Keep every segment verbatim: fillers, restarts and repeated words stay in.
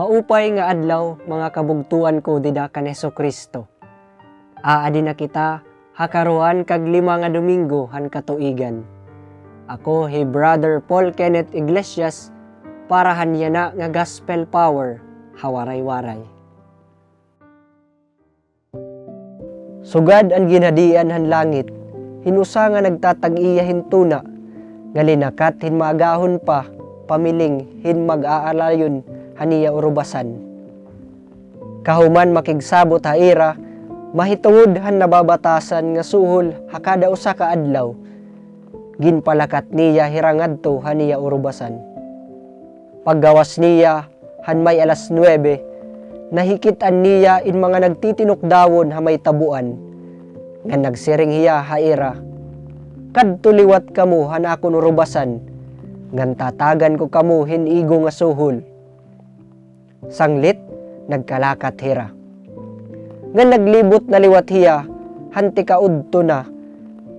Maupay nga adlaw, mga kabugtoan ko dida kan Hesukristo. Aadi na kita ha karuhaan kag lima nga Domingo han katuigan. Ako hi Brother Paul Kenneth Iglesias para han yana nga Gospel Power ha Waray-Waray. Sugad an ginhadian han langit hin usa nga nagtatag-iya hin tuna nga linakat hin maagahon pa pamiling hin mag-aalayon han iya urubasan. Kahuman makigsabot ha ira mahitungod han nababatasan nga suhol ha kada usa ka adlaw, ginpalakat niya hira ngadto han iya urubasan. Paggawas niya han may alas nuebe, nahikit-an niya in mga nagtitinukdawon ha may tabuan, ngan nagsiring hiya ha ira, "Kadto liwat kamo han akon urubasan, ngan tatagan ko kamo hin igo nga suhol." Sanglit, nagkalakat hira. Ngan naglibot na liwat hiya han tikaudto na,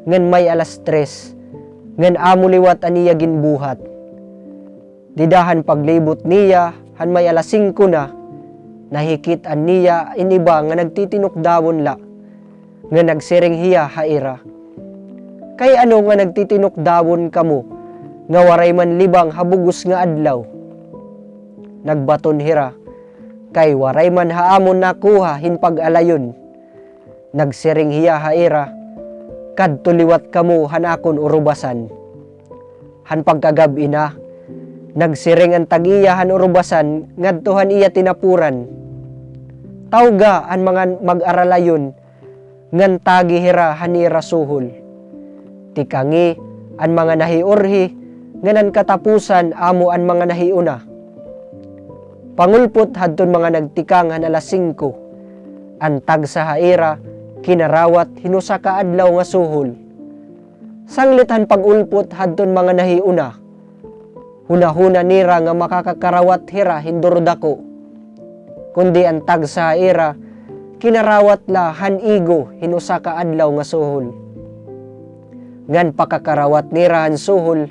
ngan may alas tres, ngan amo liwat an iya ginbuhat. Dida han paglibot niya han may alas singko na, nahikit-an niya in iba nga nagtitinukdawon la, ngan nagsiring hiya ha ira, "Kay ano nga nagtitinukdawon kamo nga waray man libang ha bug-os nga adlaw?" Nagbaton hira, "Kay waray man ha amon nakuha hin pag-alayon." Nagsiring hiya ha ira, "Kadto liwat kamo han akon urubasan." Han pagkagab-i na, nagsiring an tag-iya han urubasan ngadto han iya tinapuran, "Tawga an mga mag-aralayon ngan tagi hira han ira suhol. Tikangi an mga nahiurhi, ngan an katapusan amo an mga nahiuna." Pangulpot hadton mga nagtikang han alas singko, an tagsa ha ira kinarawat hin usa ka adlaw nga suhol. Sanglit han pag-ulpot hadton mga nahiuna, hunahuna nira nga makakakarawat hira hin durdako. Kundi an tagsa ha ira, kinarawat la han igo hin usa ka adlaw nga suhol. Ngan pakakarawat nira han suhol,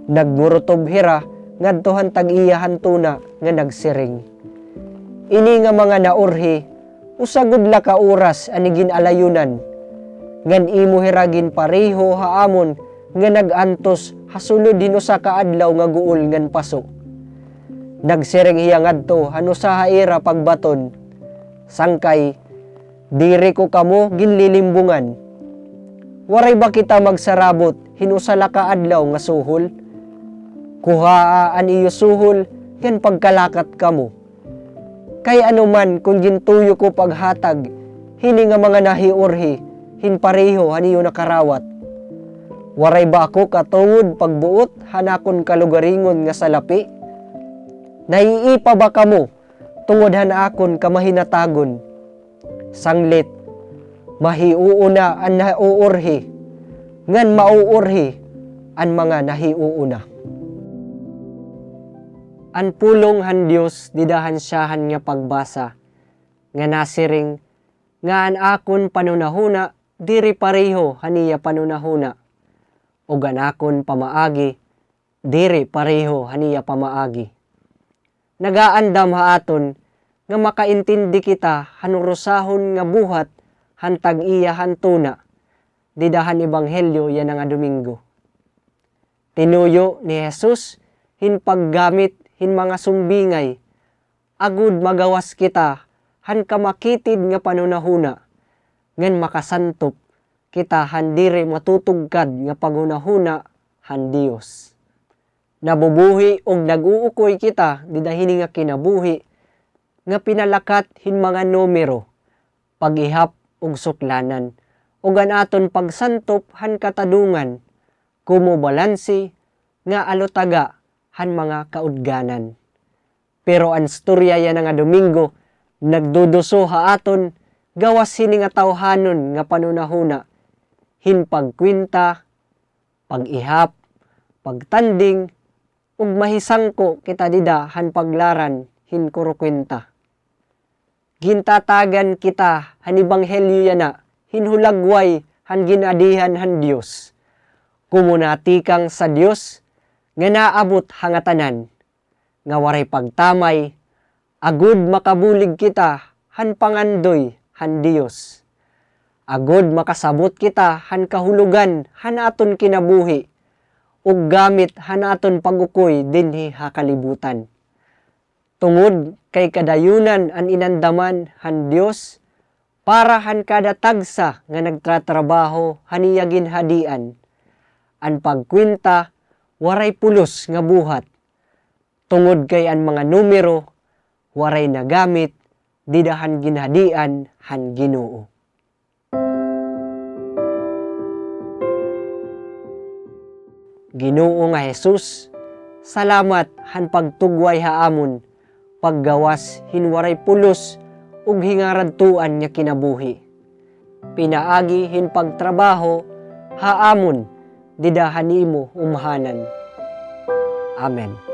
nagmurutob hira ngadto han tag-iya han tuna nga nagsiring, "Ini nga mga naurhi, usa gud la ka oras an igin-alayonan, ngan imo hira ginpareho ha amon nga nag-antos ha sulod hin usa ka adlaw nga guol ngan paso." Nagsiring hiya ngadto han usa ha ira pagbaton, "Sangkay, diri ko kamo ginlilimbungan. Waray ba kita magsarabot hin usa la ka adlaw nga suhol? Kuhaa an iyo suhol ngan pagkalakat kamo. Kay ano man kon gintuyo ko paghatag hini nga mga nahiurhi hin pareho han iyo nakarawat? Waray ba ako katungod pagbuot han akon kalugaringon nga salapi? Naiipa ba kamo tungod han akon kamahinatagon? Sanglit, mahiuuna an nauurhi, ngan mauurhi an mga nahiuuna." An pulong han Dios dida han syahan nga pagbasa, nga nasiring nga an akon panhunahuna diri pareho han iya panhunahuna, ug an akon pamaagi diri pareho han iya pamaagi. Nagaandam ha aton nga makaintindi kita han urusahon nga buhat han tag-iya han tuna dida han ebanghelyo yana nga Domingo. Tinuyo ni Jesus hin paggamit hin mga sumbingay agod magawas kita han kamakitid nga panhunahuna ngan makasantop kita han diri matutugkad nga paghunahuna han Dios. Nabubuhi ug nag-uukoy kita dida hini nga kinabuhi nga pinalakat hin mga numero, pag-ihap ug suklanan, ug an aton pagsantop han katadongan, kumo balanse nga alutaga han mga kaudganan. Pero an istorya yana nga Domingo nagduduso ha aton gawas hini nga tawhanon nga panhunahuna hin pagkwenta, pag-ihap, pagtanding, ug mahisangko kita dida han paglaran hin kurukwenta. Gintatagan kita han ebanghelyo yana hin hulagway han gin-adihan han Dios, kumo natikang sa Dios nga naabot ha ngatanan, nga waray pagtamay, agod makabulig kita han pangandoy han Dios, agod makasabot kita han kahulogan han aton kinabuhi, ug gamit han aton pag-ukoy dinhi ha kalibutan. Tungod kay kadayunan an inandaman han Dios para han kada tagsa nga nagtratrabaho han iya ginhadian. An pagkwenta waray pulos nga buhat, tungod kay an mga numero waray nagamit dida han ginhadian han Ginoo. Ginoo nga Jesus, salamat han pagtugway ha amon paggawas hin waray pulos ug hingaradtuan nga kinabuhi, pinaagi hin pagtrabaho ha amon dida han imo umhanan. Amen.